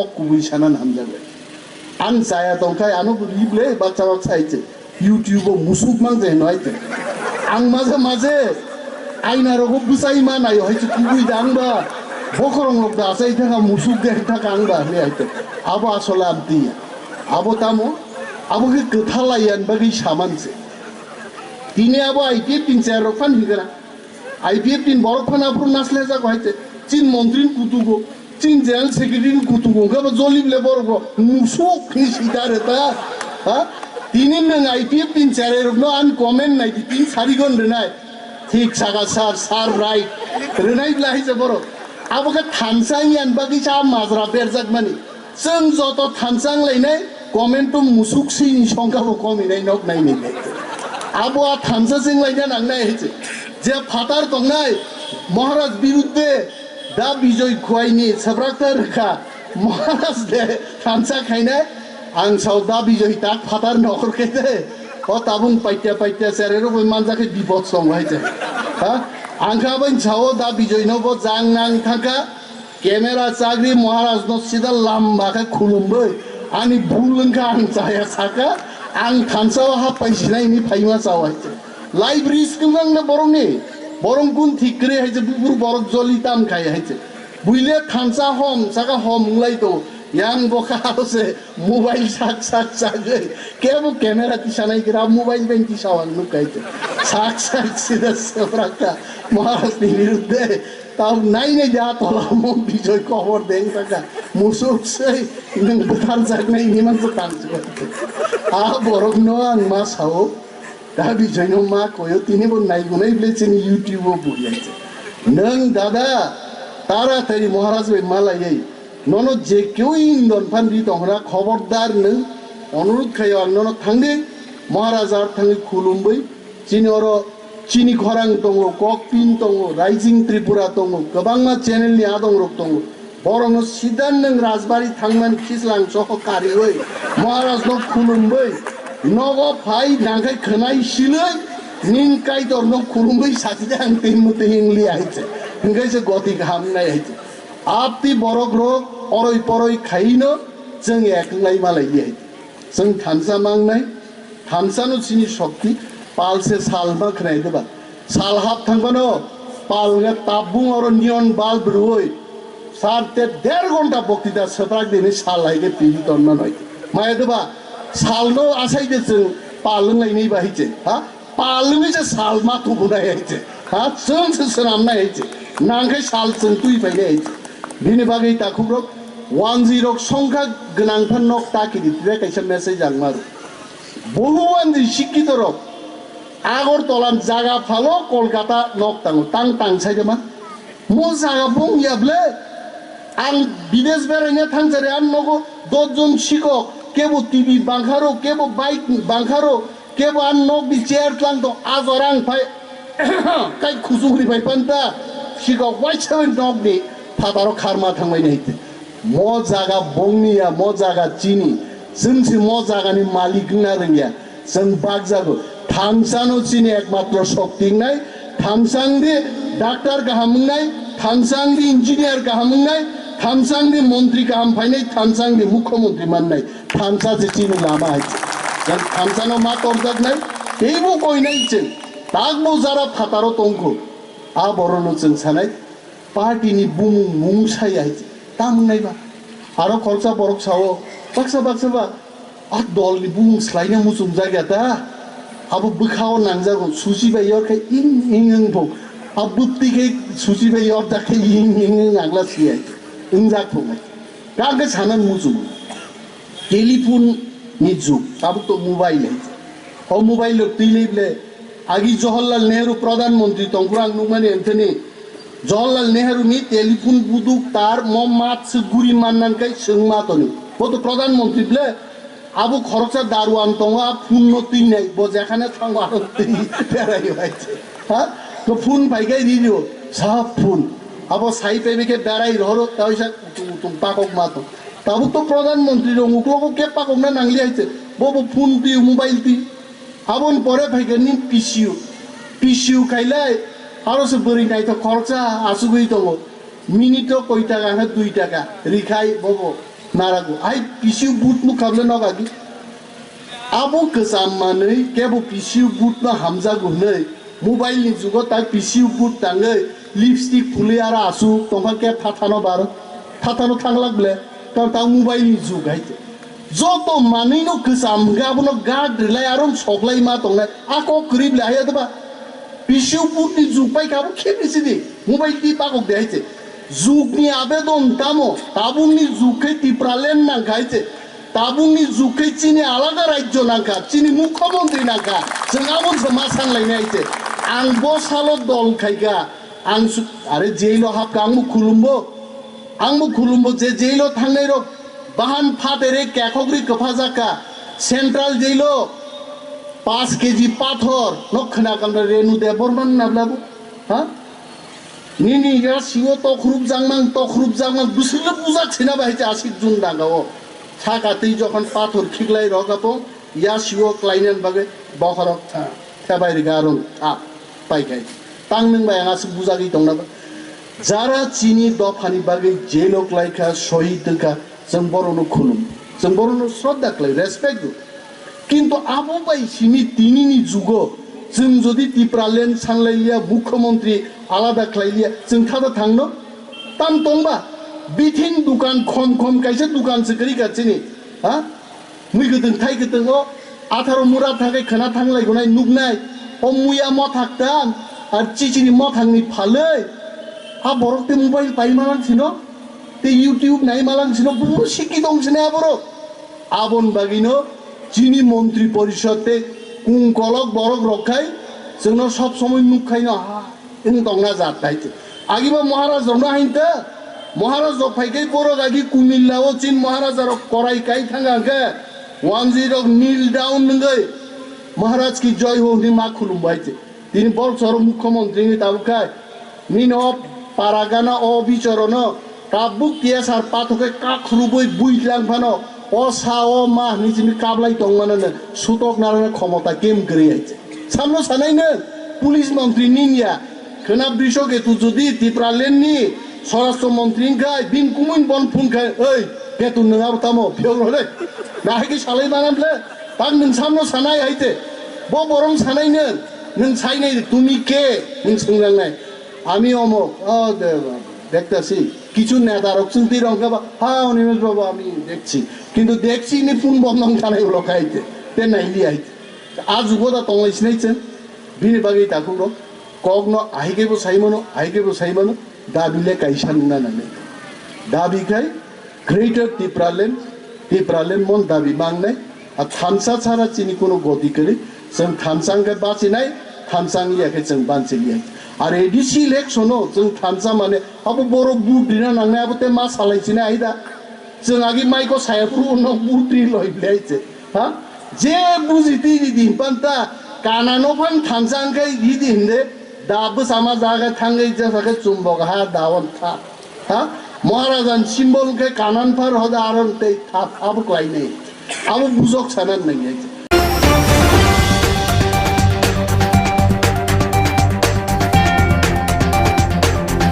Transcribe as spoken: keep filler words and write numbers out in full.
kok kubui sana hamjago. Ang chaya tongkhai ano bo rible baksa baksa hai se. YouTube o musuk mang je no hai se. Ang maje maje aina rogo bwsai ma nayo hai se kubui da ang ba. Bokhorong rok da sai thaka musuk de thaka ang ba le hai se. Abo asole amti. Abo tamo? Abo ke kwthalai yan bagwi saman se. Tini abo I P F tin chaya rok phan hingkara. I P F tin borok phano aphuru naslejak hai se. Chin montri ni kutugo, chin general secretary ni kutugo, hwnkhe bo jolib le borok bo musuk ni sita re ta. Ha? Tini nwng I P F tin chaya rok no an comment nai di, tin sari gon rwnai. Thik saka sir, sir right. Rwnai bla hai se borok. Abo khe thansa yan bagwi sa majra berjak mani. Chwng joto thansa wng lainai, comment o musuk sini songkha bo kom hinai nok nai nai nai. Abo a thansa chwng laina nang nai hai se. Je phatar tongnai, Maharaj birudde, da Bijoy Khwai ni sabrakta rwkha, Maharaj de thansa khainai, ang sao da Bijoy tak phatar nokhor khe de, o tabung paitya paitya chere rok bai manja khe bipod song hai se. Ha? Ang kha bai sao da Bijoy no bo jang nang thangkha, Camera chagri Maharaj no sida lamba khe khulumbai, ani bul wngkha ang chaya saka, ang thansa o happai sinai ni phaima chao hai se. Life risk wng na borok ni, borok gun thik kre hai se, bubur borok joli tam khai hai se. Buile thansa hom, saka hom wng lai to, yang bo kha se mobile sak sak sagwi, kebo camera tisa nai gra mobile bai tisa wang nuk hai se. Sak sak sida se brakha, Maharaj ni birudde. Tau nai nai da tola mo Bijoy kobor deng saka. Musuk sei nwng bwtharjaknai hinwi mansa tang se. A borok no ang ma sao. Da Bijoy no ma koyo tini bo nai gunai ble chini YouTube o buriya se. Nwng dada taratari Maharaj bai malaiwi nono je keu indon phan ri tongra khobordar nwng onurud khayo ang nono thangdi Maharaj ar thangwi khulumwi. Chini oro chini khorang tongo, Kokpin tongo, Rising Tripura tongo, kwbangma channel ni adong rok tongo. Borokno sidan nwng Rajbari thangmani Kislang soho kariwi, Maharaj no khulumwi, nogo phai nangkhai khwnai silwi, ning Kaitor no khulumwi sakide ang tei mwtwi wng li hai se. Hingkai se goti kaham nai hai se. Apti borok rok oroi poroi khaino chwng ek wng lai malai li hai se. Chwng thansa mangnai, thansano chini shokti, pal se sal ma khnai diba? Sal hap thangmano, pal wngkha tabung oro neon bulb rwui, sar te der ghonta boktita swprak dini sal hai khe tini tonma noi. Maya diba? Salno asai de chwng pal wnglainai ba hai se, ha? Pal wngwi se sal ma tubunai hai se, ha? Chwng se swnamnai hai se, nangkhe sal chwng twi painai hai se. Bini bagwi takhukrok, wanjwi rok songkha gwnang phan nok ta kiri tide kaisa message ang maru. Bohu wanjwi sikkitorok Agartala jaga phalo Kolkata nok tango, tang tang sai de ma. Mo jaga bung ya ble. Ang bidesh beraina thangchari ang nogo dos jon sikok, kebo T V bangkharo, kebo bike bangkharo, kebo ang nokni chair tlang tong, ajor ang phai kai khusuk ri phai panta, sikok waisa nokni phataro kharma thangbai nai. Mo jaga bongni ya, mo jaga chini. Chwng se mo jagani malik wngna rwngya. Chwng bakjago. Thamsano chini ekmatro shokti wngnai. Thamsang di doctor kaham wngnai. Thamsang di engineer kaham wngnai. Thamsang di montri kaham phainai. Thamsang di mukhyamantri mannai. Thamsa se chini lama hai. Chwng thamsano ma torjaknai. Teibo koinai chwng. Takbo jara phataro tongkho. A borono chwng sanai. Party ni bumung mung sai hai tam nai ba. Aro khoroksa borok sao, baksa baksa ba, a dol ni bumung slai na muchung jak ya ta. Abo bwkha o nang jago, susi bai yor khe ing ing ing bo. A bwtwi khe susi bai yor jak khe ing ing ing agla si hai. Ing jak thung hai. Kang khe sana muchung. Telephone ni jug, tabuk to mobile hai. O mobile rok twi lai ble, agi Jawaharlal Nehru Pradhan Mantri tongphuru ang nukmani Anthony, Jawaharlal Nehru ni telephone buduk tar mo mat se guri mannan kai chwng ma toni. Bo to Pradhan Mantri ble, abo khoroksa daruan tongo, a phone no twi nai, bo jekhane thango aro twi berai bai. Ha? To phone bai kai ri rio, sa phone. Abo sai pebe khe berai roro, ta oisa kutung kutung pakok ma to. Tabuk to Pradhan Mantri rok uklogo khe pakokna nangli hai se. Bo bo phone twi, mobile twi. Aboni pore phaikha ni P C U. P C U khailai, aro se bwrwi naithok khoroksa asugwi tongo. Minute o koi taka khe dui taka. Rikhai bo bo. Narago, ai P C U booth no kable no gagi. Abo kwcham manwi kebo P C U booth no hamjago hwnwi mobile ni jugo tak P C U booth tangwi lipstick phulwi aro aswk tongkha khe thathano bar thathano thanglak ble tang tang mobile ni jug hai. Joto manwi no kwcham hwnkhe abono gad rwlai aro soklai ma tongnai a kok kwrwi ble hai atba P C U booth ni jug pai kha abo khe bisi di mobile di bagok de hai se. Jug ni abedon tamo tabuk ni jug khe Tipraland nang kha hai se. Tabukni jug khe chini alada rajyo nangkha, chini mukhyamantri nangkha, chwng aboni se ma sanlainai se. Ang bo salo dol khaikha, ang su-, are jailo hapkha, ang bo khulumbo, ang bo khulumbo je jailo thangnai rok bahan phatere kekhogri kwphajakha, central jailo paanch K G pathor no khwna kamra Renu Debbarma nabla bo, ha? Nini ya siwo tokhrup jangmang, tokhrup jangmang, bwswkle bujak sina bahai se asik jun danga o. Saka twi jokhon pathor khiklai rok apo, ya siwo klainani bagwi bokhorok tha, thebai rwga rung tha, pai khai. Tang nwng bai ang aswk bujagwi tongna ba. Jara chini dophani bagwi jailo klaikha, sohid wngkha, chwng borokno khulum, chwng borokno shraddha klai, respect rw. Kintu abo bai simi tinini jugo chwng jodi Tipraland sanglai liya, mukhyamantri alada khlai liya, chwng thada thangno? Tam tongba? Bithing dukan khom khom kaisa dukan se kwrwi ka chini, ha? Mui kwtwng thai kwtwng o atharo mura thangkhe khwna thanglai gonai nuknai. O muya mothak tam ar chichini mothangni phalwi a borok te mobile pai malang sino, te YouTube nai malang sino, buburu sikki tong sini aborok. Abon bagino chini montri porishod tei kung kolok borok rok khai chwngno sob somoi nuk khaino ha wng tongna jat hai te. Agiba Maharaj rokno hain ta, Maharaj rok phai khai borok agi kumilla o chin Maharaja rok korai kai thanga hwnkhe wanjwi rok kneel down wngwi Maharaj ki joy ho hwnwi ma khulum bai te. Tini bor choro mukhyamantri wngwi tabuk khai nini o paragana o bichorono tabuk T S R pathokhe kakhurubui buitlang phano o sa o ma hwnwi chini kablai tongmano no sutok narwkna khomota kem kwrwi hai. Samno sanai nwng police montri ninya khwna Brisho Ketu jodi Tipraland ni swarashtra montri wngkhai bini kumui bon phun khai oi Ketu nwng abo tamo phiyok rw le nahai khe salai manam le. Tak nwng samno sanai hai te, bo borong sanai nwng, nwng sainai tumi ke, nwng swngjaknai. Ami omok, o de-, dektasi, kichu neta rok chwng twi rong kha ba, ha, Animesh babu, ami dekchi. Kintu dekchi ni phun bondong thanai ulo khai te, te naili hai te. A jugo da tonglai sinai chwng, bini bagwi takhuk rok, kokno ahai khe bo sai mano, ahai khe bo sai mano, dabi le kaisa nungna nangnai. Dabi khai, Greater Tipraland, Tipraland mon dabi mangnai, a thansa chara chini kuno goti kwrwi, chwng thansa wngkhe bachinai, thansa wngya khe chwng banchi liya. Ar A D C election o chwng thansa mane abo borok vote rina nangnai abo te ma salai sinai aida. Chwng agi maiko saya phuru uno vote ri loi bilai se. Ha? Je buji twi di di panta kana no phan thansa wngkhe di di hinde da bwsama jaga thangwi jesa khe chumbok ha da on tha. Ha? Maharajan symbol khe kanan phar hoda aron tei thap abo klainai. Abo bujok sanan nang ya.